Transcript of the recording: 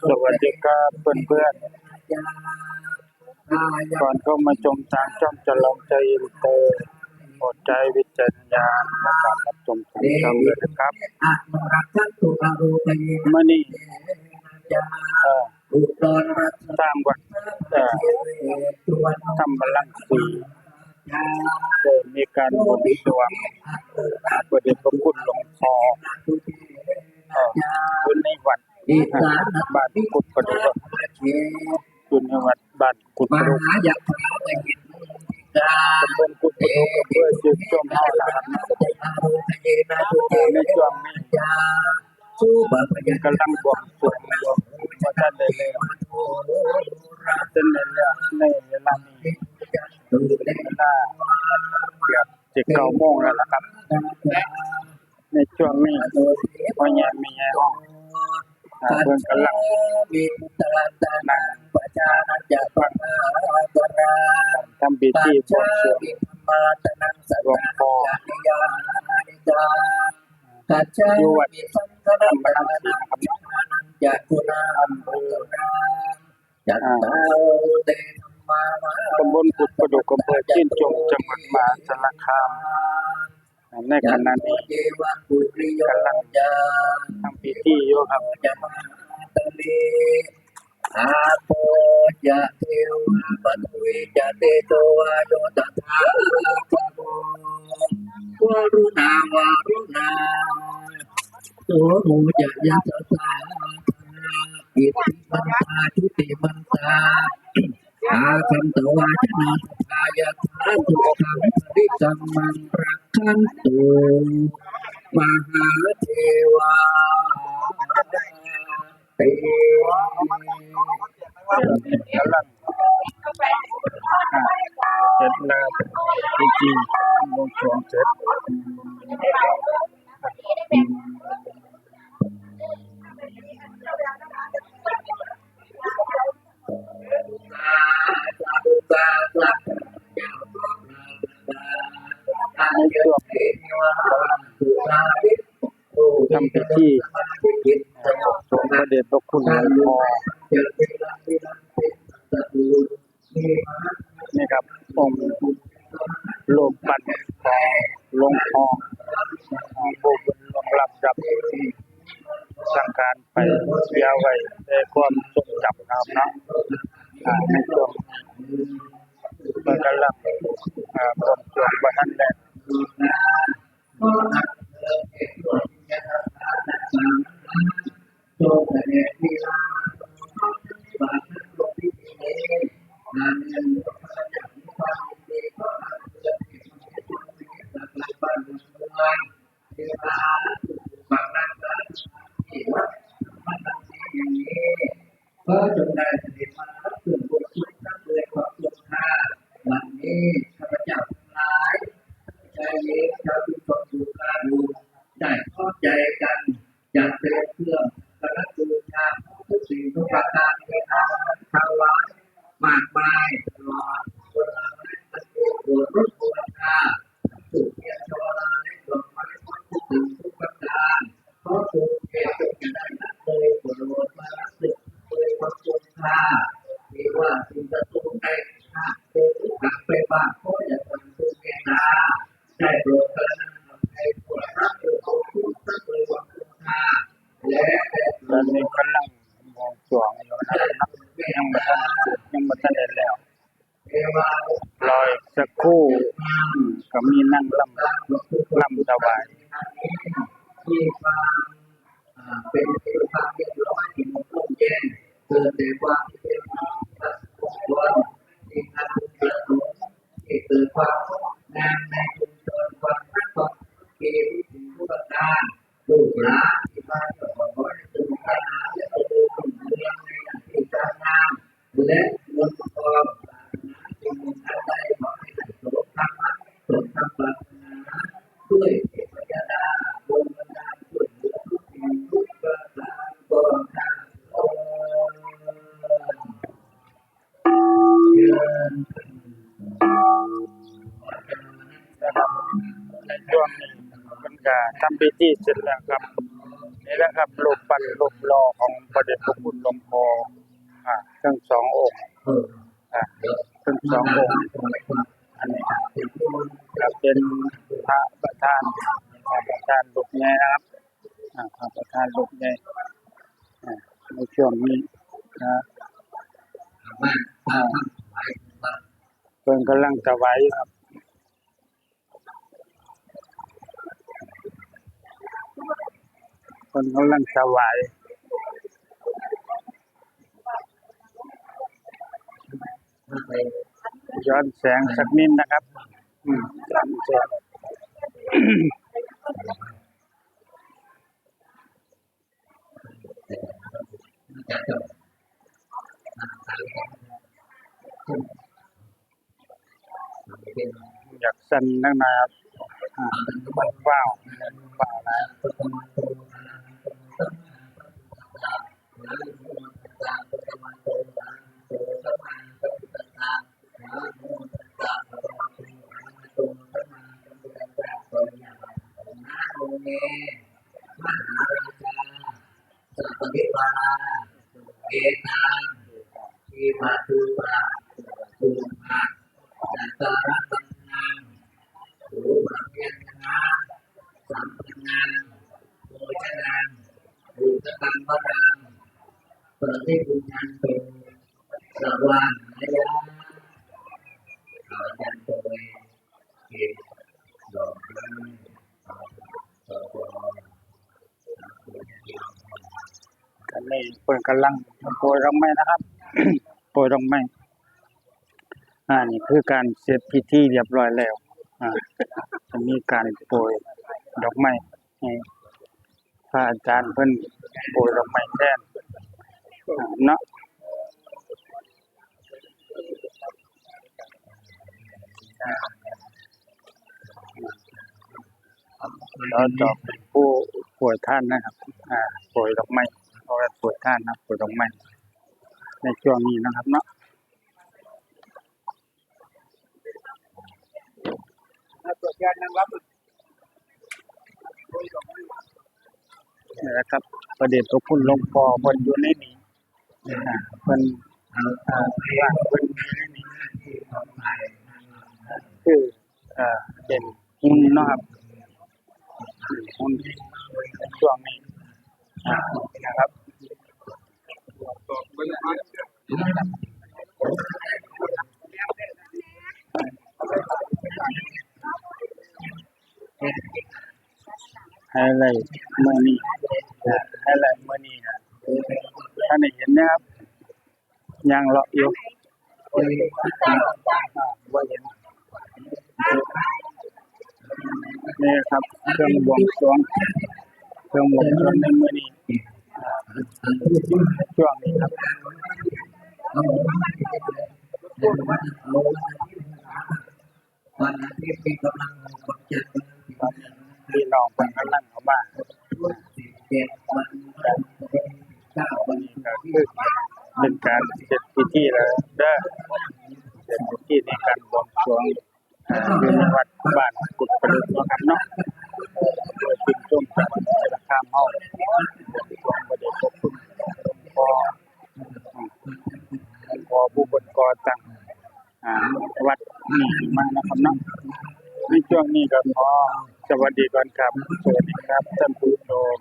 ສະຫວັດດີຄັບເພື່ອນໆ ກ່ອນເຂົ້າມາຊົມທາງຊ່ອງຈະລອງໃຈອິນເຕີ ໂປດໃຊ້ວິຈາລະຍານໃນການຮັບຊົມທາງຊ່ອງດ້ວຍນະຄັບ. ມື້ນີ້ ເອີ ທາງວັດ ເອີ ທຳມະລັງສີ ໄດ້ມີການບວງສວງ ອ່າ ພະເດດພະຄຸນຫຼວງພໍ່ ເອີ ຢູ່ໃນວັດ ອ່າ ບ້ານກຸດປະດູກ ຢູ່ໃນວັດບ້ານກຸດປະດູກ ຕຳບົນກຸດປະດູກ ອຳເພີເຊໂຊນ ນະຄອນຫຼວງວຽງຈັນ. ໃນຊ່ວງນີ້ ກຳລັງບວງສວງຢູ່ ບໍ່ທັນໄດ້ແລ້ວ ບໍ່ທັນໄດ້ແລ້ວໃນເວລານີ້ ເວລາເກືອບຈະເກົ້າໂມງແລ້ວລະຄັບ. ໃນຊ່ວງນີ້ ພໍ່ໃຫຍ່ແມ່ໃຫຍ່ເຮົາ ອ່າ ເພິ່ນກຳລັງນັ່ງຟັງທຳພິທີບວງສວງຫຼວງພໍ່ ຢູ່ວັດທຳມະລັງສີນະຄັບເນາະ ອຳເພີ ອ່າ ຕຳບົນກຸດປະດູກ ອຳເພີເຊໂຊນ ຈັງຫວັດມະຫາສາລະຄາມ. ໃນຂະນະນີ້ກຳລັງທຳພິທີຢູ່ຄັບ. ອາໂປຈະເທວາປະທະວີຈະເຕໂຊວາໂຍຕະຖາຄະໂຕ ວະລຸນາວະລຸນາ ໂສໂນຈະຍັດສະສາທາ ອິດທິມັນຕາ ຈຸຕິມັນຕາ ອາຄັນຕະວາຈະນາສະທາ ຍະຖາທຸກຂັງ ພະລິກຳມັງ ລັກຂັນຕຸ ມະຫາເທວາຕິ. ກຳລັງ ອ່າ ເສັດແລ້ວ ພິທີບວງສວງເສັດ. ໃນຊ່ວງກຳລັງທຳພິທີບວງສວງພະເດດພະຄຸນຫຼວງພໍ່ ນີ້ຄັບ ອົງຮູບປັ້ນຂອງຫຼວງພໍ່ ອ່າ ຜູ້ເພິ່ນລ່ວງລັບດັບສັງຂານໄປ ເສຍໄວ້ແຕ່ຄວາມຊົງຈຳນະຄັບເນາະ. ອ່າ ໃນຊ່ວງນີ້ເພິ່ນກຳລັງ ອ່າ ບວງສວງບໍ່ທັນແລ້ວ. ຂໍອັນເຊີນເທວະວິນຍານທາດທັງສາມ ຈົ່ງສະແດງລີລາ ບາດນັກລົບພິທີນີ້ ນາເນນ ຂ້າພະເຈົ້າມີຄວາມຍິນດີ ຂໍອັນເຊີນເທວະວິນຍານທາດທັງສາມ ຈາກບ້ານເມືອງ ເທວະ ຜູ້ປົກປັກຮັກສາ ທີ່ວັດພະນະສີແຫ່ງນີ້ ຂໍຈົ່ງໄດ້ສະເດັດມາຮັບເຄື່ອງບົວສຸກນຳດ້ວຍຄວາມຊົງຄ່າ. ບັດນີ້ ຂ້າພະເຈົ້າທັງຫຼາຍ ຊາວຊາຍຍິງ ຊາວທີ່ຕົກທຸກຍາກ ໄດ້ພ້ອມໃຈກັນ ຈັດເປັນເຄື່ອງສັກກາລະບູຊາ ທຸກສິ່ງທຸກປະການ ມີອາຫານຄາວຫວານມາກມາຍ ຕະຫຼອດຜົນໄມ້ອັນມີໂອສົດໂອວາທາ ທັງທູບທຽນເທວະລາ ແລະ ດອກໄມ້ຂອງທຸກສິ່ງທຸກປະການ ຂໍສົມເດດຈົ່ງຈະໄດ້ຮັບໂດຍໂປດ ມາຮັບເຊິ່ງດ້ວຍຄວາມຊົງຄ່າ ທີ່ວ່າສິ່ງປະສົງໄດ້ ຫາກເປັນຜູ້ກາງໄປບ້າງ ຂໍຢ່າສັງສົງເມດຕາ ໄດ້ໂປດກະລຸນາອະໄພ ຂໍຮັບເອົາຂອງທຸກສັດໂດຍຄວາມສົງຄາ ແລະ ຕອນນີ້ກຳລັງບວງສວງຢູ່ນະ ຍັງບໍ່ທັນເສັດ ຍັງບໍ່ທັນໄດ້ແລ້ວ ລໍອີກສັກຄູ່ ອືມ ກໍມີນາງລຳ ລຳຖວາຍ ທີ່ວ່າ ອ່າ ເປັນໄປເພື່ອຄວາມຮຽບຮ້ອຍ ທີ່ມັນຮົ່ມເຢັນ ເກີດແຕ່ຄວາມທີ່ເປັນສິລິມງຄົນ ສິ່ງອັນເປັນປະສົງ ທີ່ເກີດຄວາມງົດງາມໃນຊຸມຊົນ ຄວາມຮັກຄວາມສາມັກຄີ ທຸກສິ່ງທຸກປະການ ລູກຫຼານທີ່ມາທ່ຽວກໍຂໍໃຫ້ສະໜຸກສະໜານ ແລະ ຈະເລີນຮຸ່ງເຮືອງໃນໜ້າທີ່ການງານ ແລະ ເງິນທອງ ປາດຖະໜາສິ່ງອັນໃດ ຂໍໃຫ້ໄດ້ສົມຫວັງ ສົມຄວາມປາດຖະໜາ ດ້ວຍເທບພະຍາດາດນບັນດານຊ່ວຍເຫຼືອທຸກສິ່ງທຸກປະການ ຂໍທ່ານເທີ້ນ. ໃນຊ່ວງນີ້ເພິ່ນກະທຳພິທີເສັດແລ້ວຄັບ. ນີ້ແຫຼະຄັບ ຮູບປັ້ນຮູບຫຼໍ່ ຂອງພະເດດພະຄຸນຫຼວງພໍ່ ອາ ທັງສອງອົງ ອາ ທັງສອງອົງ. ອັນນີ້ກະເປັນພະປະທານ ພະປະທານຮູບໃຫຍ່ນະຄັບ ອາ ພະປະທານຮູບໃຫຍ່ ອາ ໃນຊ່ວງນີ້ ອາ ເພິ່ນກຳລັງຖວາຍຢູ່ຄັບ ເພິ່ນກຳລັງຖວາຍ ຍ້ອນແສງສັກນິດນະຄັບ ອືມ ຍ້ອນແສງ. ຢາກສັ່ນຈັກໜ້ອຍ ອາ ວ້າວ ວ້າວຫຼາຍ. ມະຫາລາຊາ ສັບພະວິປາລາ ເອຕັງ ທີປະຕູປະຕູປະ ຈັດຕາລະຕັນນະ ຮູປະພະຍັນຈະນະ ສຳພັນນະ ໂພຊະນະ ອຸດສະກັງວະນະ ປະຕິປຸນຍັນໂຕ ສະວາຫາຍາ ຂໍຈັນໂຕເອ ດອກໄມ້ ອັນນີ້ເພິ່ນກຳລັງໂປຍດອກໄມ້ນະຄັບ ໂປຍດອກໄມ້. ອາ ນີ້ຄືການເສັດພິທີລຽບຮ້ອຍແລ້ວ ອາ ຈະມີການໂປຍດອກໄມ້ໃຫ້ ພະອາຈານເພິ່ນໂປຍດອກໄມ້ແທນເນາະ ລາວຈະເປັນຜູ້ໂປຍທານນະຄັບ ອາ ໂປຍດອກໄມ້ ເພາະວ່າໂປຍທານນະ ໂປຍດອກໄມ້ໃນຊ່ວງນີ້ນະຄັບເນາະ. ນີ້ແຫຼະຄັບ ພະເດດພະຄຸນຫຼວງພໍ່ເພິ່ນຢູ່ໃນນີ້ ອາ ເພິ່ນ ອາ ເພິ່ນຢູ່ໃນນີ້ ຄື ເອີ ເປັນຮຸ່ນເນາະຄັບ ຮຸ່ນໃນຊ່ວງນີ້ ອາ ນະຄັບ. ໄຮໄລມື້ນີ້ ໄຮໄລມື້ນີ້ ທ່ານໄດ້ເຫັນນະຄັບ ຍ່າງເລາະຢູ່ ອາ ບໍ່ເຫັນ. ນີ້ຄັບ ເຄື່ອງບວງສວງ ເຄື່ອງບວງສວງໃນມື້ນີ້ ອາ ຊ່ວງນີ້ຄັບ ພີ່ນ້ອງເພິ່ນກຳລັງເຂົ້າມາ ກະຄືເປັນການເສັດພິທີແລ້ວເດີ ເສັດພິທີໃນການບວງສວງ ເອີ ຢູ່ໃນວັດບ້ານກຸດປະດຸກເນາະຄັບເນາະ ເພື່ອຊື່ນຊົມຈັງຫວັດມະຫາສາລະຄາມເຮົາ ບວງສວງພະເດດພະຄຸນ ເອີ ຂອງພໍ່ຜູ້ເພິ່ນກໍ່ຕັ້ງ ອາ ວັດນີ້ມາເນາະຄັບເນາະ. ໃນຊ່ວງນີ້ກໍຂໍສະຫວັດດີກ່ອນຄັບ ສະຫວັດດີຄັບທ່ານຜູ້ຊົມ.